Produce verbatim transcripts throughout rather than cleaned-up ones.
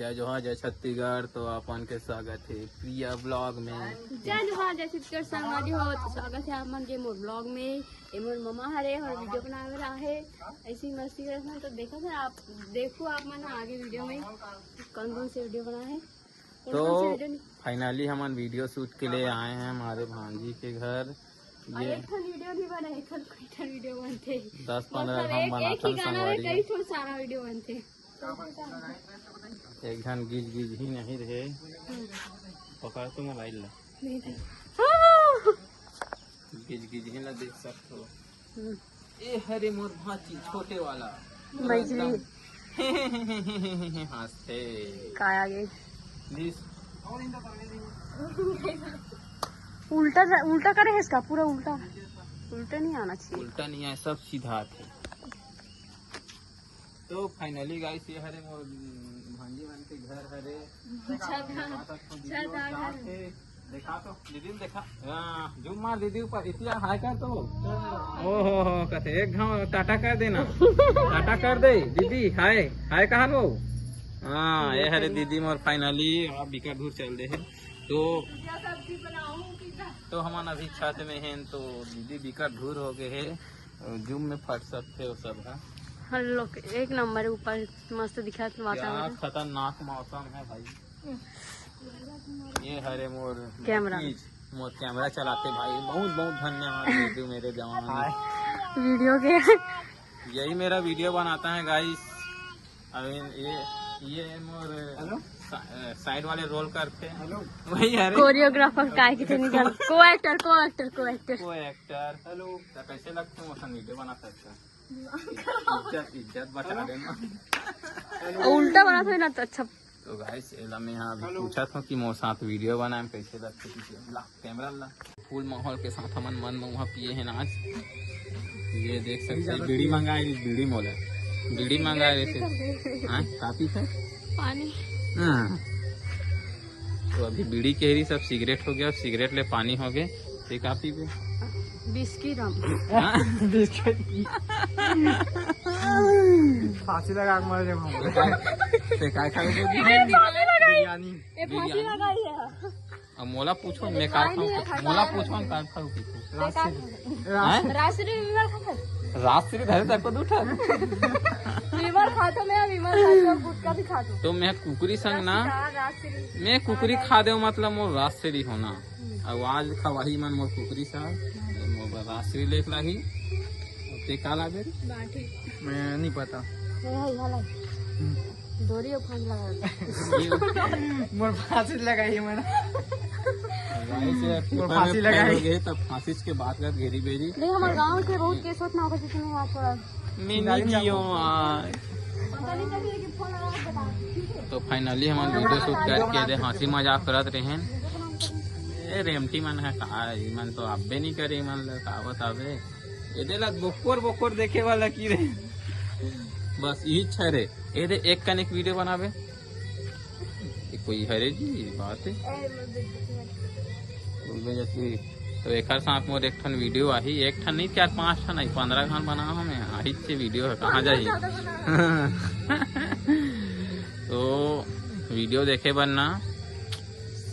जय जोहार, जय छत्तीसगढ़। तो आपन के स्वागत है प्रिया ब्लॉग में। जय जोहार, जय छत्तीसगढ़ संगवारी हो। तो स्वागत है आप मन के मोर ब्लॉग में। ये मोर ममा हरे और वीडियो बनावे रहा है, ऐसी मस्ती करत हन। तो देखो सर, आप देखो, आप मन आगे वीडियो में कौन कौन से वीडियो बना है, कौन तो कौन से वीडियो नहीं। फाइनली हमन वीडियो शूट के लिए आए हैं हमारे भांजी के घर। और ये एक ठन वीडियो नहीं बना, एक ठन कोई ठन वीडियो बनते। दस पंद्रह मतलब हम एक, एक बनाथन ही गाना में संगवारी। कई ठन सारा वीडियो बनते। एक घन गिज गिज ही नहीं रहे। हम्म। पकड़ तो मोबाइल ला। नहीं थे। गिज गिज ही ला देख सकते हो। हम्म। ए हरे मोर भांची छोटे वाला। मजली। एकदम हंसते। काय आगे? दिस। उल्टा, उल्टा करे है इसका, पूरा उल्टा। उल्टा नहीं आना चाहिए। उल्टा नहीं आए, सब सीधा आते। तो फाइनली गाइस, ये हरे मोर भांजी मन के घर हरे। छत, छत आ घर। देखा तो दीदी ने देखा। हाँ, जूम मार दीदी ऊपर, इतिया हाय कर तो। ओ हो हो, कथे एक घाव टाटा कर देना। टाटा कर दे दीदी, हाय हाय कहा लो। हाँ, ये हरे दीदी मोर फाइनली आप बिकट दूर चल दे है। तो तो हमन अभी छत में हैं, तो दीदी बिकट दूर हो गए है। जूम में फट सकते हो सब है। हेलो, एक नंबर ऊपर मस्त दिखत क्या वातावरण। खतरनाक मौसम है भाई। ये हरे मोर कैमरा। प्लीज, मोर कैमरा चलाते भाई, बहुत बहुत धन्यवाद दीदी मेरे जवान। वीडियो के। यही मेरा वीडियो बनाता है गाइस। अभी ये, ये मोर हेलो। सा-, साइड वाले रोल करते हैं। हेलो। वही हरे। कोरियोग्राफर काय किथे नहीं जान। को एक्टर, को एक्टर, को एक्टर। को एक्टर। हेलो। तो कैसे लगते हैं, वैसा वीडियो बना सकते हैं। इज्जत, इज्जत बचा लेना। उल्टा बना था ना तो अच्छा। तो गाइस, एला मैं यहाँ अभी हेलो। पूछा था कि मोर साथ वीडियो बनाए में कैसे लगते, कैसे ला कैमरा ला। फुल माहौल के साथ हमन मन महुआ पिए हैं आज। ये देख सकते हैं, बीड़ी मंगाए, बीड़ी मोला, बीड़ी मंगाए रहे थे। हाँ, काफी है। पानी। हाँ। तो अभी बीड़ी के ही सब सिगरेट हो गया, सिगरेट ले पानी हो गए, ते का पीबे? बिस्की रम। हाँ? बिस्किट। फांसी लगा के मर जाऊंगा। ते काय खाबे? अरे, फांसी लगाई। बिरयानी। ये फांसी बिरयानी। लगाई है। अब मोला पूछो, मैं का खाऊं? मोला पूछो, मैं का खाऊं? राजश्री। हैं? राजश्री विमल का खाऊं? राजश्री धरे तक को दूठा। विमल खातो मैं, विमल खातो, गुटखा भी खातो। तो मैं कुकरी संग ना, राजश्री। मैं कुकरी खा दे मतलब मोर राजश्री होना। हम्म। अब आज खवाही मन मोर कुकरी सा, मोर बर राजश्री लेक लाही। ते का लाबे रे? बाटी। मैं नहीं पता। ये है, ये वाला। हम्म। डोरी और फांस लगा दे। मोर फांसी लगाई है मैंने। भाई से मोर पेपर फांसी में फेल लगाई। हो गए, तब फांसी के बात कर घेरी बेरी। नहीं, हमारे गांव के बहुत केस होत ना होगा, जितने वहाँ थोड़ा। मैं नहीं जियो आज। पता नहीं चली, लेकिन फोन लगा के बता। तो फाइनली हम वीडियो शूट करके दे हंसी मजाक करत रहे हैं। ए रेमटी मन है का, ई मन तो अब्बे नहीं करे, ई मन ल का बताबे। एदे ला बोकोर बोकोर देखे वाला की रे। बस यही इच्छा रे। एदे एक कन एक वीडियो बनाबे। ये कोई हरे जी बात है। बोलबे जैसे तो एकर साथ मोर एक ठन वीडियो आही, एक ठन नहीं, चार पांच ठन आई, पंद्रह ठन बना हमें आही से वीडियो है, कहाँ जाही? तो वीडियो देखे बर ना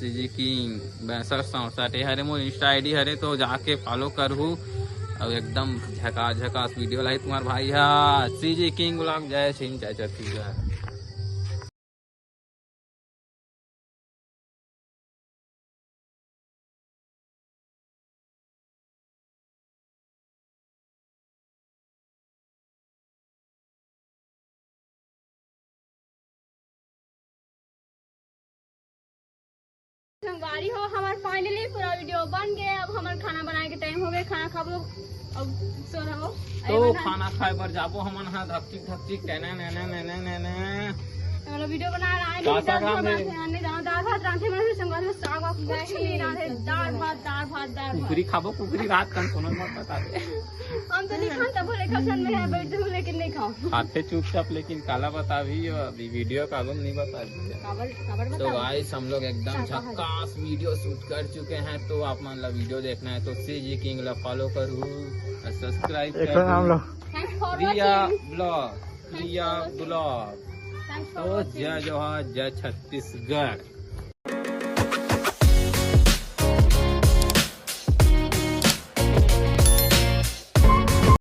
सीजी किंग बैसठ सौसठ, ये हरे मोर Insta ID हरे, तो जाके फॉलो करहू। और एकदम झकास झकास वीडियो लाई तुम्हार भाई हा सीजी किंग ब्लॉग। जय सिंह, जय छत्तीसगढ़। संगवारी हो, हमार finally पूरा वीडियो बन गए। अब हमार खाना बनाए के टाइम हो गए, खाना खाबो, अब सो रहो। तो खाना खाए बर जाबो हमन हा, धपचिक धपचिक, टैना नैना नैना नैना। हमारा वीडियो बना रहा है, का साग रांधे? नहीं जाना, दाल भात रांधे, मैं संगवारी हो साग वाग कुछ नहीं रांधे, दाल भात, दाल भात, दाल भात। कुकरी खाबो, कुकरी रात कन कोनो मत बता दे। हम तो नहीं खान, तब बोले कफन में है, बैठ जाऊँ लेकिन नहीं खाऊँ। खाते चुपचाप, लेकिन काला बताबी, अभी वीडियो का आलम नहीं बताबी। काबर, काबर तो बताओ? गाइस, हम लोग एकदम शाकाहारी। झक्कास वीडियो शूट कर चुके हैं, तो आप मन ला वीडियो देखना है तो सीजी किंग ला फॉलो करू और सब्सक्राइब एक करू। नाम लो। Thanks for Priya watching। Blog, Thanks Priya for watching। Blog. तो जय जोहार, जय छत्तीसगढ़।